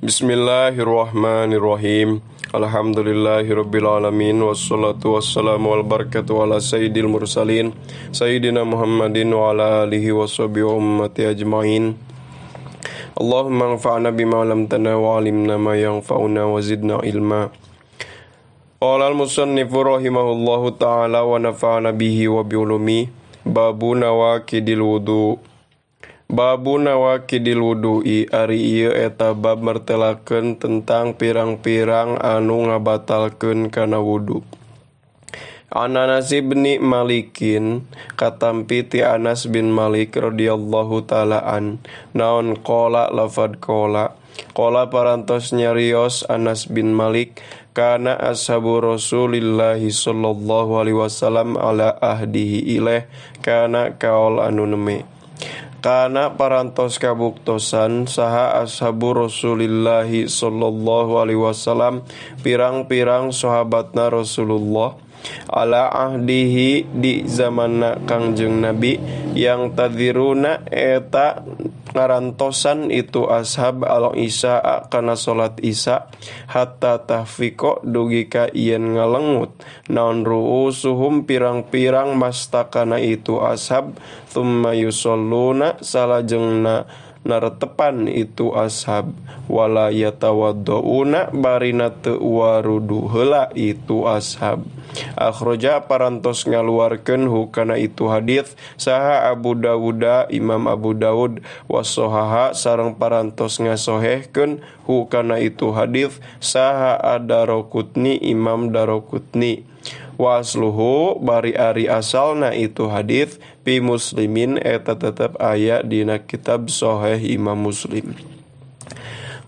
Bismillahirrahmanirrahim. Alhamdulillahirabbil alamin wassalatu wassalamu wal barakatuh ala sayyidil mursalin sayyidina Muhammadin wa ala alihi washabihi wa ummati ajmain. Allahumma anfa'na bima 'allamtana wa 'allimna ma yanfa'una wa zidna ilma. Qala al-musannifu rahimahullahu ta'ala wa nafa'ana bihi wa bi ulumi. Babu nawaqidil wudu. Babu nawaqidil wudu'i ari ieu eta bab mertelakeun tentang pirang-pirang anu ngabatalkeun kana wudu. An Anas bin Malikin katampi ti Anas bin Malik radhiyallahu taala an naon qala lafad qala qala parantos nyarios Anas bin Malik kana ashabu Rasulillahi sallallahu alaihi wasallam ala ahdihi ilaih kana kaol anu neme. Kana parantos kabuktosan saha ashabu Rasulillahi sallallahu alaihi wasallam pirang-pirang sahabatna Rasulullah ala ahdihi di zamanna Kangjeng Nabi yang tadziruna eta ngarantosan itu ashab al isya kana salat isya hatta tahfiqo dugi ka yen ngalengut naon ruusuhum pirang-pirang mastakana itu ashab thumma yusalluna salajengna naretepan itu ashab wala yatawaddauna barina teu warudu heula itu ashab. Akhraja parantos ngaluarkeun hukana itu hadits saha Abu Dawuda Imam Abu Dawud wasohaha sareng parantos ngasohehkeun hukana itu hadits saha Ad-Daraqutni Imam Daraqutni. Wasluhu bari ari asalna itu hadits pi muslimin eta tetep aya dina kitab Sahih Imam Muslim.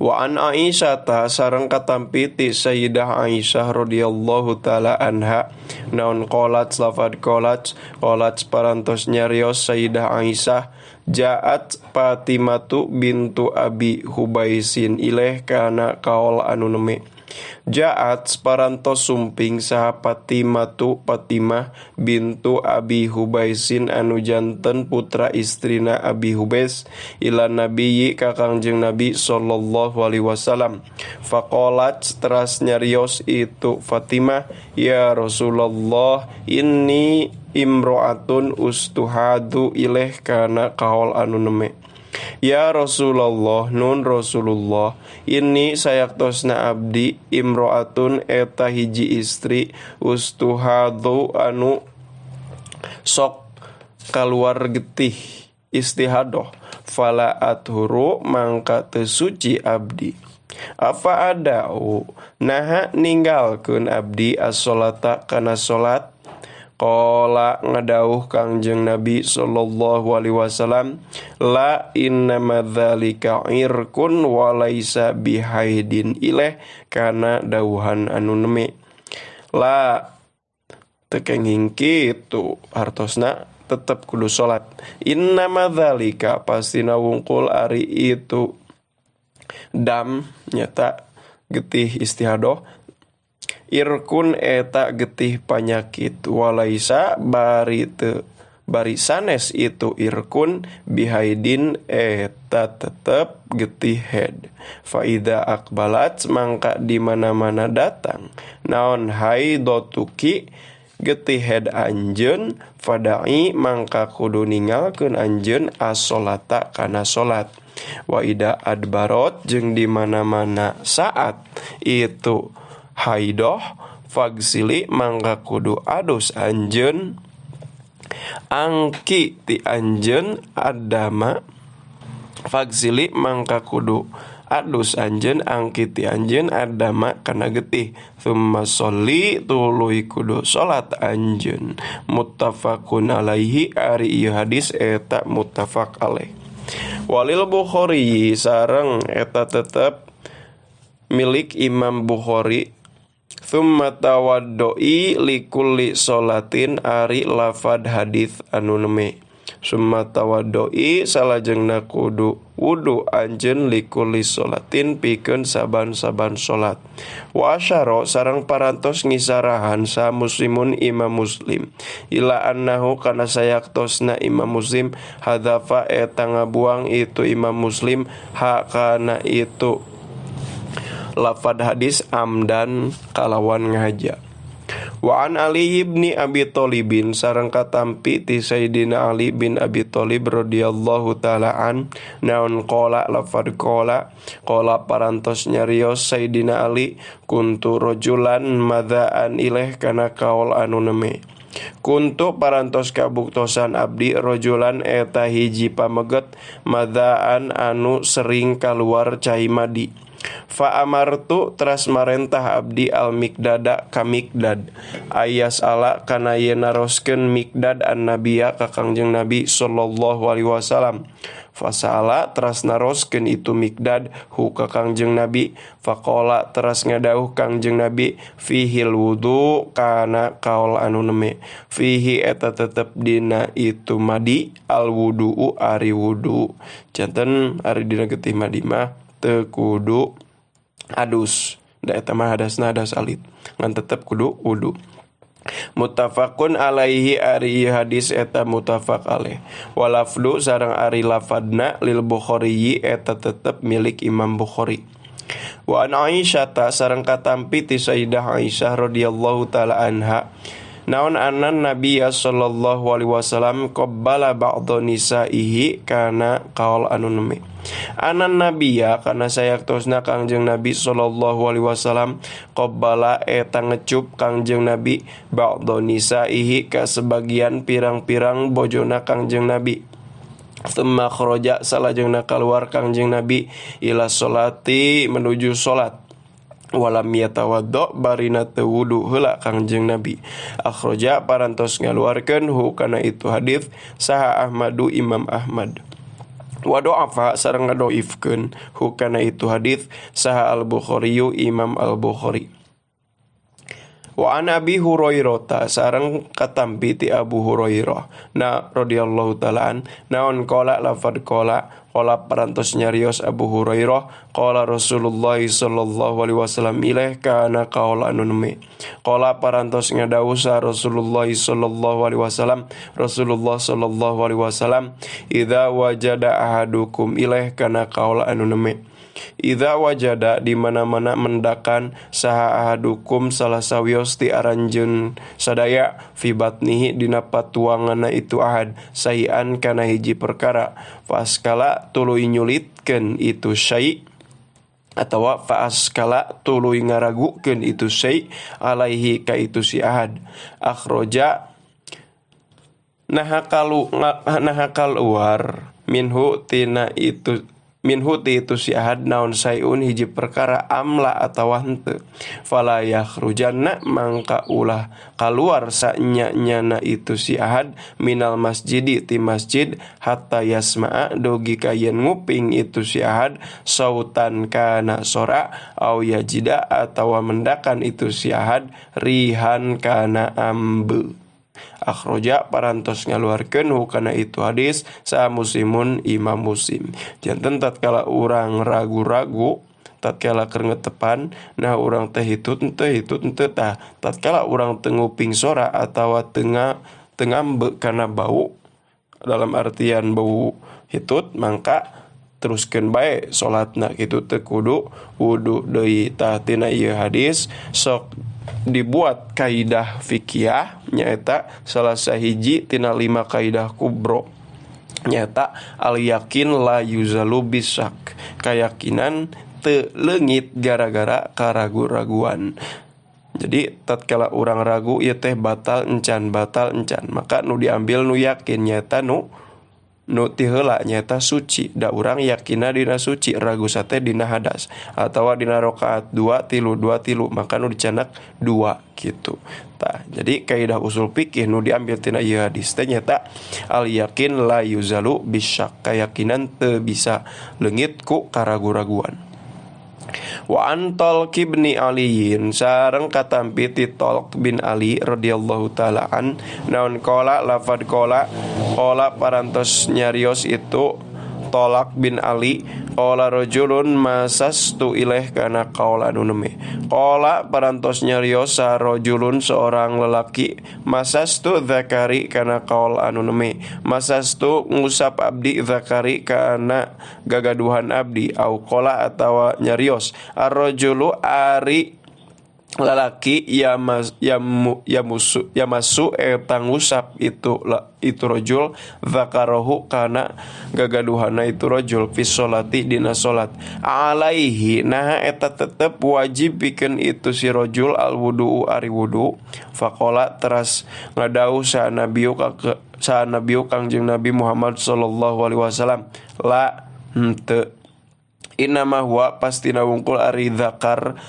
Wa an Aisyah ta sareng katampi ti Sayyidah Aisyah radhiyallahu taala anha naon qalat lafad qalat qalat parantos nyarios Sayyidah Aisyah jaat Fatimatu bintu Abi Hubaisin ilaih kana kaol anu neme. Jaat parantos sumping saha Fatimatu Fatimah bintu Abi Hubaisin anu janten putra istrina Abi Hubais ila nabiyyi ka Kangjeng Nabi sallallahu alaihi wasallam. Faqalat teras nyarios itu Fatimah, ya Rasulullah inni imro'atun ustuhadu ilaih kana kaol anu neme. Ya Rasulullah nun Rasulullah ini sayaktosna abdi imro'atun eta hiji istri ustuhadu anu sok kaluar getih istihadoh fala athuru mangka teu suci abdi. Afa adau naha ninggalkeun abdi as-sholata kana salat. Qala ngadauh Kangjeng Nabi sallallahu alaihi wasallam la innama dzalika irkun wa laisa bihaidin ilaih kana dauhan anu neme. La teu kenging kitu hartosna tetep kudu salat. Innama dzalika pastina wungkul ari itu dam nyata getih istihadoh irkun eta getih panyakit walaisa bari teu bari sanes itu irkun bihaidin eta tetep getih head. Faida akbalat mangka di mana-mana datang naon haidotuki getih head anjeun fada'i mangka kudu ninggalkeun anjeun as-sholata kana salat. Wa ida adbarot jeung di mana-mana saat itu haidoh fagsili mangka kudu adus anjeun angki ti anjeun adama fagsili mangka kudu adus anjeun angki ti anjeun adama kana getih thumma sholli tuluy kudu salat anjeun muttafaqun alaihi ari ieu hadis eta muttafaq alaih. Walil Bukhari sareng eta tetep milik Imam Bukhari thumma tawaddoi likulli sholatin ari lafad hadits anu neme. Summa tawaddoi salajengna kudu wudu anjeun likulli sholatin pikeun saban-saban salat. Wa asyara sareng parantos ngisarahan sa muslimun Imam Muslim ila annahu kana sayaktosna Imam Muslim hadzafa eta ngabuang itu Imam Muslim ha kana itu lafad hadis amdan kalawan ngahaja. Wa an Ali ibni Abi Thalibin sareng katampi ti Sayyidina Ali bin Abi Thalib radhiyallahu taala an naon qala lafad qala qala parantos nyarios Sayyidina Ali kuntu rajulan madzaan ileh kana kaol anu neme. Kuntu parantos kabuktosan abdi rajulan eta hiji pameget madzaan anu sering kaluar cai madi. Fa amartu teras marentah abdi al mikdada ka mikdad ayas ala kana yen naroskeun mikdad an nabiya ka Kangjeng Nabi sallallahu alaihi wasallam. Fasala teras naroskeun itu mikdad hu ka Kangjeng Nabi. Faqala teras ngadauh Kangjeng Nabi fihil wudu kana kaol anu neme. Fihi eta tetep dina itu madi al wudu ari wudu. Janten ari dina getih madi mah teu kudu adus, da eta mah hadasna hadas alit, ngan tetep kudu wudu. Muttafaqun alaihi ari hadis eta muttafaq alaih. Walafdu sareng ari lafadna lil Bukhari eta tetep milik Imam Bukhari. Wa an Aisyah ta sareng katampi ti Sayyidah Aisyah radhiyallahu taala anha naon anan Nabi sallallahu alaihi wasallam qabbala ba'dha nisaihi kana kaol anu neme. Anan nabiya kana sayaktosna Kangjeng Nabi sallallahu alaihi wasallam qabbala eta ngecup Kangjeng Nabi ba'dha nisaihi ka sebagian pirang-pirang bojona Kangjeng Nabi. Tsumma kharaja salajengna kaluar Kangjeng Nabi ila sholati menuju salat. Walam yatawaddo barina teu wudu heula Kangjeng Nabi. Akhraja parantos ngaluarkeun hu kana itu hadis saha Ahmadu Imam Ahmad. Wa do'afa sareng ngadoifkeun hu kana itu hadis saha Al-Bukhari Imam Al-Bukhari. Wa an Abi Hurairah sareng katampi ti Abu Hurairah na radhiyallahu taala an naon qala lafad qala qala parantos nyarios Abu Hurairah qala Rasulullah sallallahu alaihi wasallam ilaih kana kaol anu neme. Qala parantos ngadawuh sa Rasulullah sallallahu alaihi wasallam Rasulullah sallallahu alaihi wasallam idza wajada ahadukum ilaih kana kaol anu neme. Idza wajada di mana-mana mendakan saha ahadukum salah sawios ti aranjeun sadaya fi batnihi dina patuanganna itu ahad sahian kana hiji perkara faskala tuluy nyulitkeun itu syai atawa faaskala tuluy ngaragukeun itu syai alaihi ka itu si ahad. Akhroja naha kaluar minhu tina itu minhu ti itu si ahad naon sayun hiji perkara amla atawa henteu fala yakhrujanna mangka ulah kaluar sanya-nyana itu si ahad minal masjidi ti masjid hatta yasma'a dogi ka yen nguping itu si ahad sautan kana sora au yajida atawa mendakan itu si ahad rihan kana ambe. Akhroja parantos ngaluarkeun hukana itu hadis sa Muslimun Imam Muslim. Janten tatkala urang ragu-ragu, tatkala keur ngetepan, nah urang teh hitut henteu tah tatkala urang teu nguping sora atawa teu ngambek kana bau, dalam artian bau hitut, mangka teruskeun bae salatna kitu teu kudu wudu deui. Tah tina ieu hadis sok dibuat kaidah fikih nyaeta salah sahiji tina 5 kaidah kubro nyaeta al yakin la yuzalu bisyak, kayakinan teu leungit gara-gara karagu-raguan. Jadi tatkala urang ragu ieu teh batal encan maka nu diambil nu yakin nyaeta nu ti heula nyaeta suci, da urang yakinna dina suci, ragu sate dina hadas atawa dina rakaat 2 3 2 3 maka nu dicanak 2 gitu. Tah, jadi kaidah usul fikih nu diambil tina ieu hadis teh nyaeta al yakin la yuzalu bisyak, kayakinan teu bisa leungit ku karagu-raguan. Wa an Talq bin Aliyin sareng katampi ti Talq bin Ali radhiyallahu taala an naon qala lafad qala qala parantos nyarios itu Tolak bin Ali qala rajulun masastu ilaih kana kaul anu neme. Qala parantos nyarios rajulun seorang lelaki masastu zakari kana kaul anu neme. Masastu ngusap abdi zakari kana gagaduhan abdi au qala atawa nyarios ar-rajulu ari lalaki yamasu eta ngusap itu rajul zakarahu kana gagaduhana itu rajul fi sholati dina salat alaihi nah eta tetep wajib pikeun itu si rajul al wudu ari wudu faqala teras ngadauh sa nabiyu Kangjeng Nabi Muhammad sallallahu alaihi wasallam la henteu inama huwa pastina wungkul ari zakar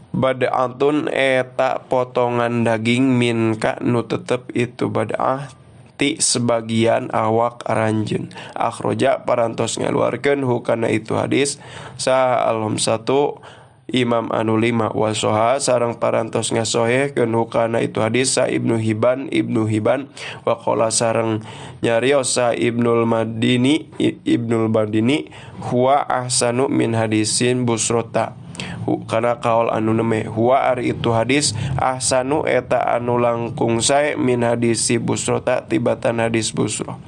bad'atun eta potongan daging minka nu tetep itu bad'ah ti sebagian awak aranjeun. Akhroja parantos ngaluarkeun hukana itu hadis sah alhum satu Imam anu lima wasoha sareng parantos ngasohehkeun hukana itu hadis sa Ibnu Hibban waqala sareng nyarios sa Ibnul Madini huwa ahsanu min hadisin busrota kana kaul anu neme huwa ari itu hadis ahsanu eta anu langkung sae min hadisi busrota tibatan hadis busroh.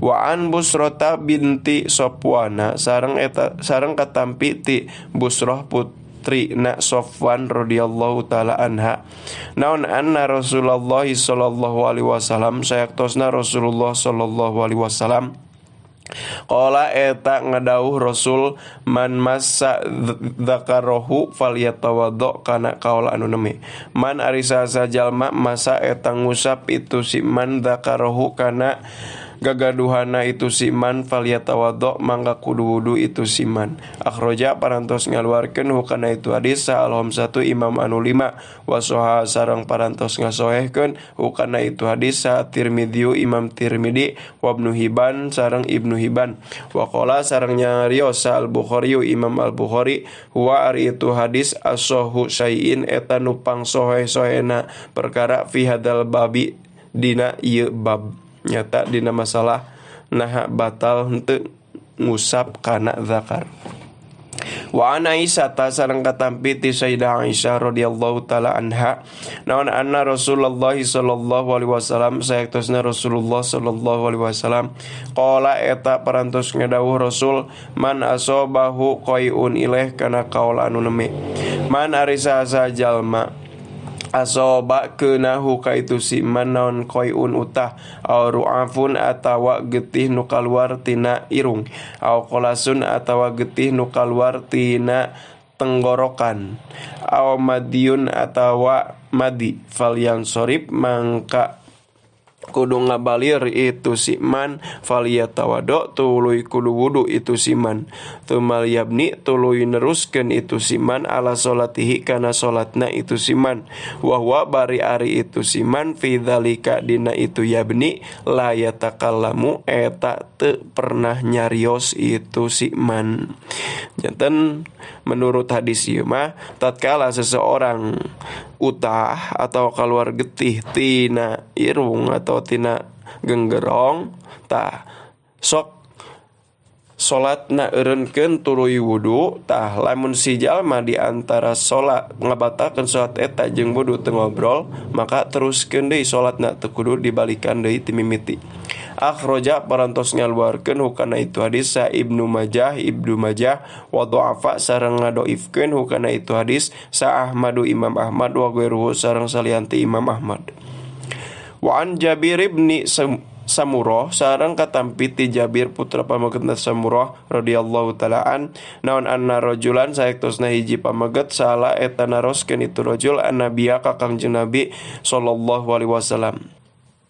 Wa an busrota binti Sofwana sareng eta sareng katampi ti Busroh putri na Sofwan radhiyallahu taala anha naon anna Rasulullah sallallahu alaihi wasallam sayaktosna Rasulullah sallallahu alaihi wasallam qala eta ngadauh Rasul man massa dzakarahu falyatawaddo kana kaul anu neme man ari saha jalma masa eta ngusap itu si man dzakarahu kana gagaduhana itu si man falyatawaddo mangga kudu wudu itu si man. Akhroja parantos ngaluarkeun hukana itu hadis sa satu Imam anu lima wasoha sareng parantos ngasohehkeun hukana itu hadis sa Tirmidzi Imam Tirmidzi wa Ibnu Hibban sareng Ibnu Hibban waqala sareng nyarios sa Al-Bukhari Imam Al-Bukhari huwa ari itu hadis asohu syai'in eta nu pangsoheh-sohena perkara fi hadal babi dina ieu bab nyata dina masalah naha batal henteu ngusap kana zakar. Wa an Aisyah ta sareng katampi ti Sayyidah Aisyah radhiyallahu taala anha naon anna Rasulullah sallallahu alaihi wasallam sayaktosna Rasulullah sallallahu alaihi wasallam qala eta parantos ngadawuh Rasul man asobahu qai'un ilaih kana kaul anu neme man ari saha jalma asoba keunahu ka itu si man naon qai'un utah aw ru'afun atawa getih nu kaluar tina irung aw qolasun atawa getih nu kaluar tina tenggorokan aw madiun atawa madi falyan sorib mangka kudu ngabalir itu si man faliyatawado tuluy kudu wudu itu si man tumal yabni tuluy neruskeun itu si man ala solatihi kana solatna itu si man wa huwa bari ari itu si man fi dzalika dina itu yabni la yatakallamu eta teu pernah nyarios itu si man. Janten menurut hadis ieu mah tatkala seseorang utah atau keluar getih tina irung atau tina genggerong tah sok salatna eureunkeun tuluy wudu tah lamun si jalma di antara salat ngabatalkeun salat eta jeung wudu teu ngobrol maka teruskeun deui salatna teu kudu dibalikan deui ti mimiti. Akhroja parantos ngaluarkeun hukana itu hadis sa Ibnu Majah wa dha'afa sareng ngadoifkeun hukana itu hadis sa Ahmadu Imam Ahmad wa ghairuhu sareng salianti Imam Ahmad. Wa an Jabir ibni Samurah sareng katampi ti Jabir putra pamegetna Samurah radhiyallahu taala an naon anna rajulan saektosna hiji pameget salah eta naroskeun itu rajul annabiya ka Kangjeng Nabi sallallahu alaihi wasallam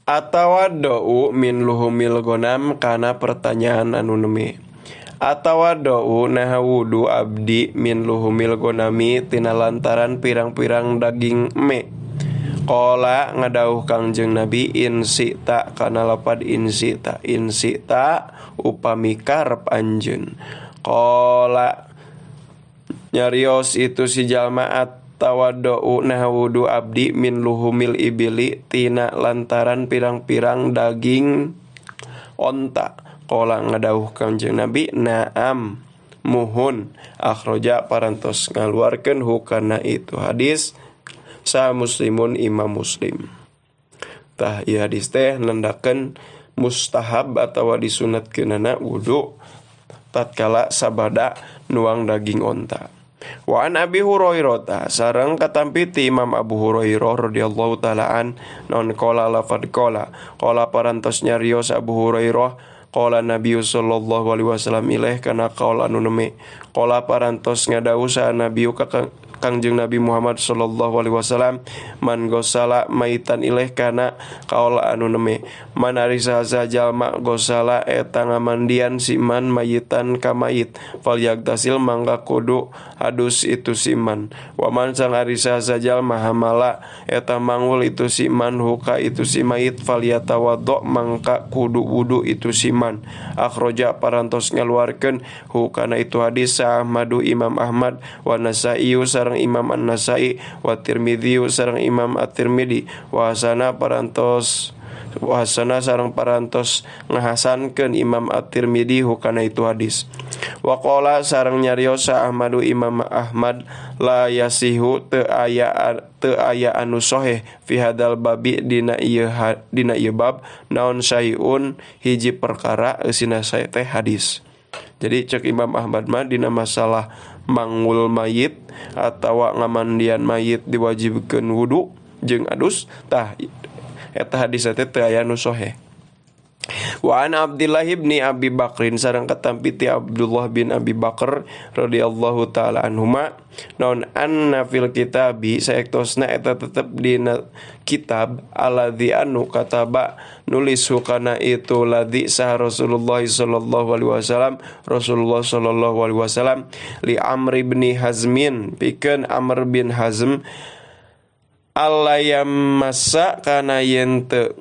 atawaddau min luhumil gonam kana pertanyaan anu neme atawaddau naha wudu abdi min luhumil gonami tina lantaran pirang-pirang daging me. Qala ngadauh Kangjeng Nabi insita kana lapad insita insita upami karep anjeun. Qala nyarios itu si jalma atawaddau naha wudu abdi min luhumil ibili tina lantaran pirang-pirang daging onta. Qala ngadawuh Kangjeng Nabi na'am muhun. Akhraja parantos ngaluarkeun hukana itu hadis sa muslimun Imam Muslim. Tah ieu hadis teh nandakeun mustahab atawa disunatkeunana wudu tatkala sabada nuang daging onta. Wa an Abi Hurairah sareng katampi ti Imam Abu Hurairah radhiyallahu taala an non qala lafad qala qala parantos nyarios Abu Hurairah qala Nabi sallallahu alaihi wasallam ilaih kana qaul anu neme qala parantos ngadawuh sa Nabi ka Kangjeng Nabi Muhammad sallallahu alaihi wasallam man gosala maitan ilaih kana kaul anu neme man ari saha jalma gosala eta ngamandian si man mayitan ka mayit fal yagtasil mangga kudu adus itu si man wa man sang ari saha jalma hamala eta mangul itu si man huka itu si mayit fal yatawaddo mangka kudu wudu itu si man. Akhraja parantos ngaluarkeun hukana itu hadis sa Ahmadu Imam Ahmad wa Nasa'i sareng Imam An-Nasa'i wa Tirmidzi sareng Imam At-Tirmidzi wa hasana parantos wa hasana sareng parantos ngahasankeun Imam At-Tirmidzi hukana itu hadis. Wa qala sareng nyarios sa Ahmadu Imam Ahmad la yasihu teu aya anu sahih fi hadal babi dina ieu bab naon syai'un hiji perkara eusina sae teh hadis. Jadi cek Imam Ahmad mah dina masalah mangul mayit atawa ngamandian mayit diwajibkeun wudu jeung adus tah eta hadis teh teu aya nu sahih. Wa an Abdullah bin Abi Bakrin sareng katampi ti Abdullah bin Abi Bakr radhiyallahu taala anhuma naon anna fil kitabi saektosna eta tetep dina kitab alladzi anu kataba nulis hukana itu ladzi sah Rasulullah sallallahu alaihi wasallam Rasulullah sallallahu alaihi wasallam li Amr bin Hazmin pikeun Amr bin Hazm allayam masa kana yen teu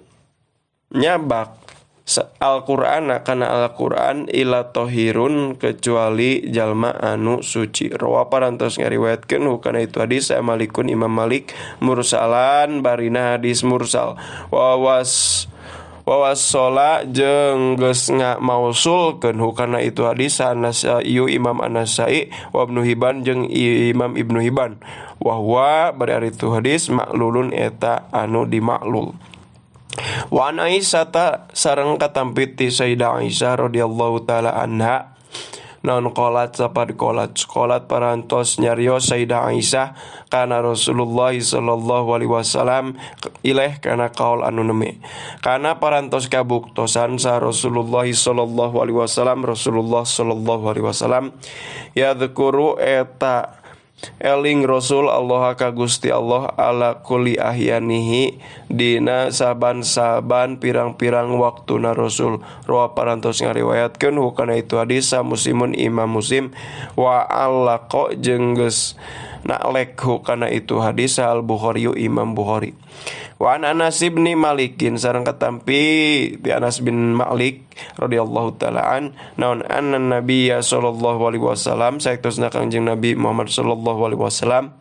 nyabak Al-Qur'an kana Al-Qur'an ila tohirun kecuali jalma anu suci. Rawa parantos ngariwayatkeun hukana itu hadis Malikun Imam Malik mursalan barina hadis mursal. Wawas sola jeung geus ngamausulkeun hukana itu hadis An-Nasa'i Imam An-Nasa'i wa Ibnu Hibban jeung Imam Ibnu Hibban. Wa huwa bari ari itu hadis maklulun eta anu dimaklul. Wa an Aisyah ta sareng katampi ti Sayyidah Aisyah radhiyallahu taala anha naon qolat sapad qolat qolat parantos nyarios Sayyidah Aisyah kana Rasulullah sallallahu alaihi wasallam ilaih kana kaul anu neme kana parantos kabuktosan sa Rasulullah sallallahu alaihi wasallam Rasulullah sallallahu alaihi wasallam yadzkuru eta eling Rasul Allah ka Gusti Allah ala kulli ahyanihi dina saban-saban pirang-pirang waktuna Rasul. Rawa parantos ngariwayatkeun hukana itu hadis sa Muslimun Imam Muslim wa allaqa jeung geus naklek hukana itu hadis Al Bukhari Imam Bukhari. Wa an Anas bin Malikin sareng katampi ti Anas bin Malik radhiyallahu taala an naon anna nabiyya sallallahu alaihi wasallam saektosna Kangjeng Nabi Muhammad sallallahu alaihi wasallam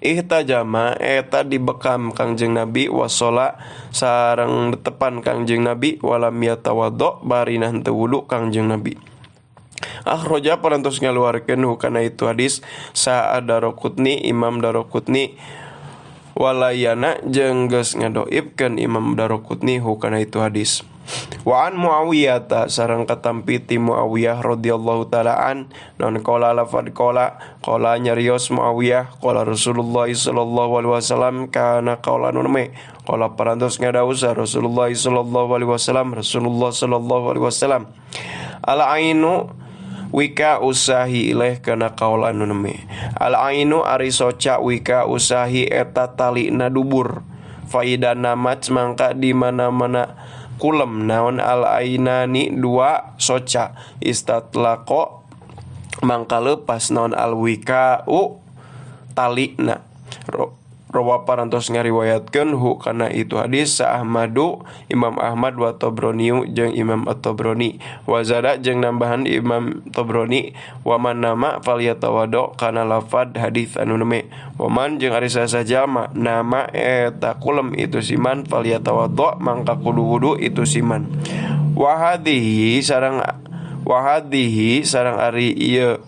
ihtajama eta dibekam Kangjeng Nabi wasola sareng tepan Kangjeng Nabi walam yatawaddo barina henteu wudu Kangjeng Nabi. Akhraja parantos ngaluarkeun hukana itu hadis sa Ad-Darqutni Imam Darqutni walayana jeung geus ngadoibkeun Imam Darqutni hukana itu hadis. Wa an Muawiyah ta sareng katampi ti Muawiyah radhiyallahu taala an non qala lafad qala qala nyarios Muawiyah qala Rasulullah sallallahu alaihi wasallam kana qaulan neme qala parantos ngadawuh Rasulullah sallallahu alaihi wasallam Rasulullah sallallahu alaihi wasallam al ainu wika usahi ileh kana kaul anu neme al ainu ari soca wika usahi eta talina dubur faida namat mangka di mana-mana kulem naon al ainani dua soca istatlaqo mangka lepas naon al wika u talina. Rawa parantos ngariwayatkeun hu kana itu hadis sa Ahmadu Imam Ahmad wa Tabraniu jeung Imam At-Tabrani wa zada jeung nambahan Imam Tabrani wa man nama falyatawaddo kana lafad hadis anu neme wa man jeung ari saha jalma nama eta kulem itu siman falyatawaddo mangka kudu wudu itu siman wa hadhihi sarang ari ieu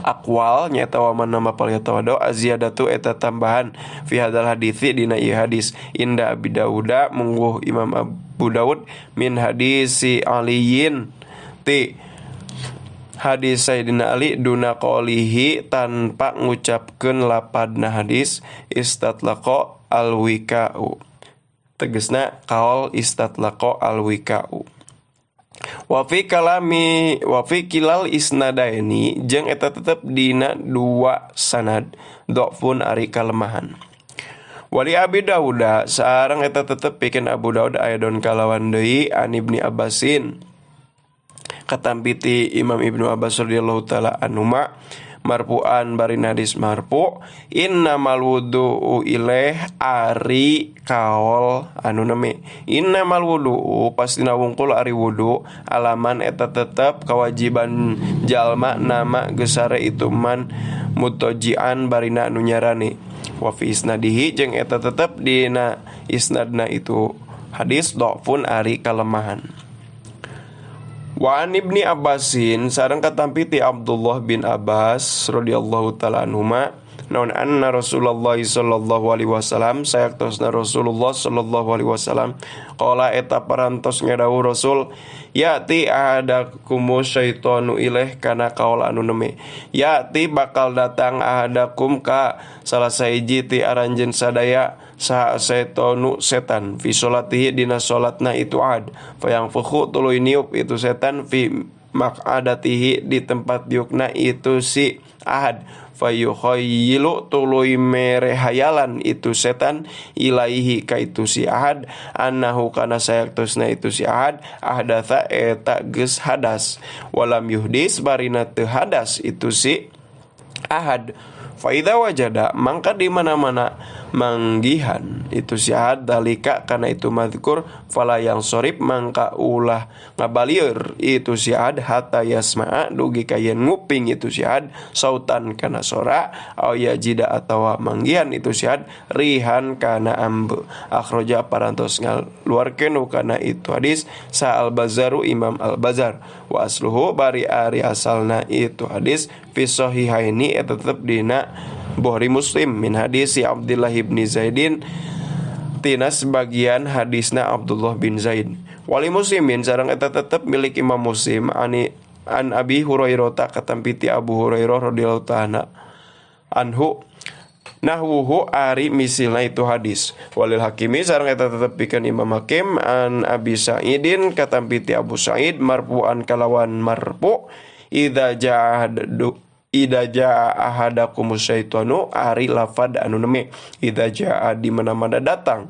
akwal nyata wa man nama falyatawaddo aziyadatu eta tambahan fi hadzal hadisi dina ieu hadis inda Abi Dauda mungguh Imam Abu Daud min hadisi Aliyin ti hadis Sayyidina Ali duna qolihi tanpa ngucapkeun lapadna hadis istatlaqa alwika'u tegesna kaol istatlaqa alwika'u wa fi kalami wa fi kilal isnadaini jeung eta tetep dina dua sanad dhafun ari kalemahan. Wali Abi Dauda sareng eta tetep pikeun Abu Daud aidon kalawan deui an Ibni Abbasin katampi ti Imam Ibnu Abbas radhiyallahu taala anhuma marfu'an bari hadis marfu innamal wudu'u ilaih ari kaol anu neme innamal wudu'u pastina wungkul ari wudu alaman eta tetep kewajiban jalma nama gesare itu man mutojian barina anu nyarani wa fi isnadihi jeung eta tetep dina isnadna itu hadis dhafun ari kalemahan. Wa an Ibni Abbasin sareng katampi ti Abdullah bin Abbas radhiyallahu taala anhuma naon anna Rasulullah sallallahu alaihi wasallam sayaktosna Rasulullah sallallahu alaihi wasallam qala eta parantos ngadawuh Rasul ya'ti ahadakumus syaitanu ilaih kana kaol anu neme ya'ti bakal datang ahadakum ka salah sahiji ti aranjeun sadaya saha seitonu setan fi sholatihi dina salatna itu ad fayangfukhu tuluy niup itu setan fi maq'adatihi di tempat diukna itu si ahad fayukhayyilu tuluy mere hayalan itu setan ilaihi ka itu si ahad annahu kana sayaktosna itu si ahad ahdatsa eta geus hadas walam yuhdis barina teu hadas itu si ahad. Fa idza wajada mangka di mana-mana manggihan itu si ahad dalika kana itu madhkur fala yang sorib mangka ulah ngabalieur itu si ahad hatta yasma'a dugi ka yen nguping itu si ahad sautan kana sora au yajida atawa manggihan itu si ahad rihan kana ambe akhraja parantos ngaluarkeun kana itu hadis sa al-Bazaru Imam al-Bazar wa asluhu bari ari asalna itu hadis fi sahihaini eta tetep dina Bukhari Muslim min hadis si Abdullah bin Zaidin tina sebagian hadisna Abdullah bin Zaid. Wali Muslimin sareng eta tetep milik Imam Muslim ani an Abi Hurairah katampi ti Abu Hurairah radhiyallahu ta'ala anhu nahwuhu ari misilna itu hadis. Walil Hakimi sareng eta tetep pikeun Imam Hakim an Abi Sa'idin katampi ti Abu Sa'id marfu'an kalawan marfu idza ja'a Ida jaa ahadakumus syaitanu ari lafad anu neme idza jaa di mana-mana datang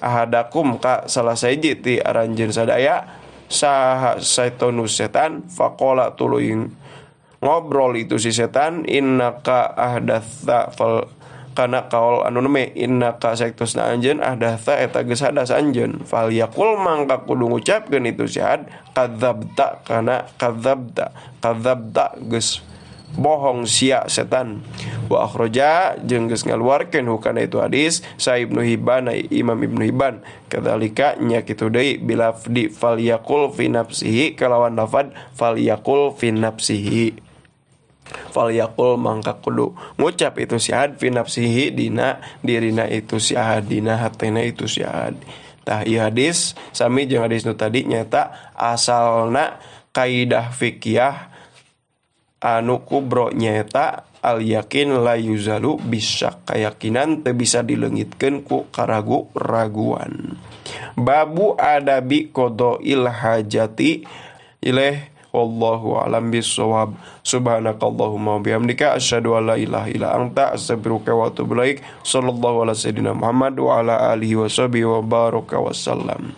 ahadakum ka salah sahiji ti aranjeun sadaya saha syaitanu setan faqala tuluy ngobrol itu si setan innaka ahdatsa fal kana kaol anu neme innaka saektosna anjeun ahdatsa eta geus hadas anjeun fal yaqul mangka kudu ngucapkeun itu si had kadzabta kana kadzabta kadzabta geus bohong sia setan. Wa akhraja jeung geus ngaluarkeun hukana itu hadis sa Ibnu Hibban Imam Ibnu Hibban kadzalika nya kitu deui bilafdi falyaqul fi nafsihi kalawan lafad falyaqul fi nafsihi falyaqul mangka kudu ngucap itu si ahad fi nafsihi dina dirina itu si ahad dina hatena itu si ahad. Tah ieu hadis sami jeung hadis nu tadi nyata asalna kaidah fikih anu kubro nyata al yakin la yuzalu bisa kayakinan teu bisa dileungitkeun ku karagu-raguan. Babu adabi qada'il hajati ilaih wallahu alam bissawab. Subhanakallahumma wa bihamdika asyhadu an la ilaha illa anta astaghfiruka wa atubu ilaik. Sallallahu ala sayyidina Muhammad wa ala alihi wa sahbihi wa baraka wasallam.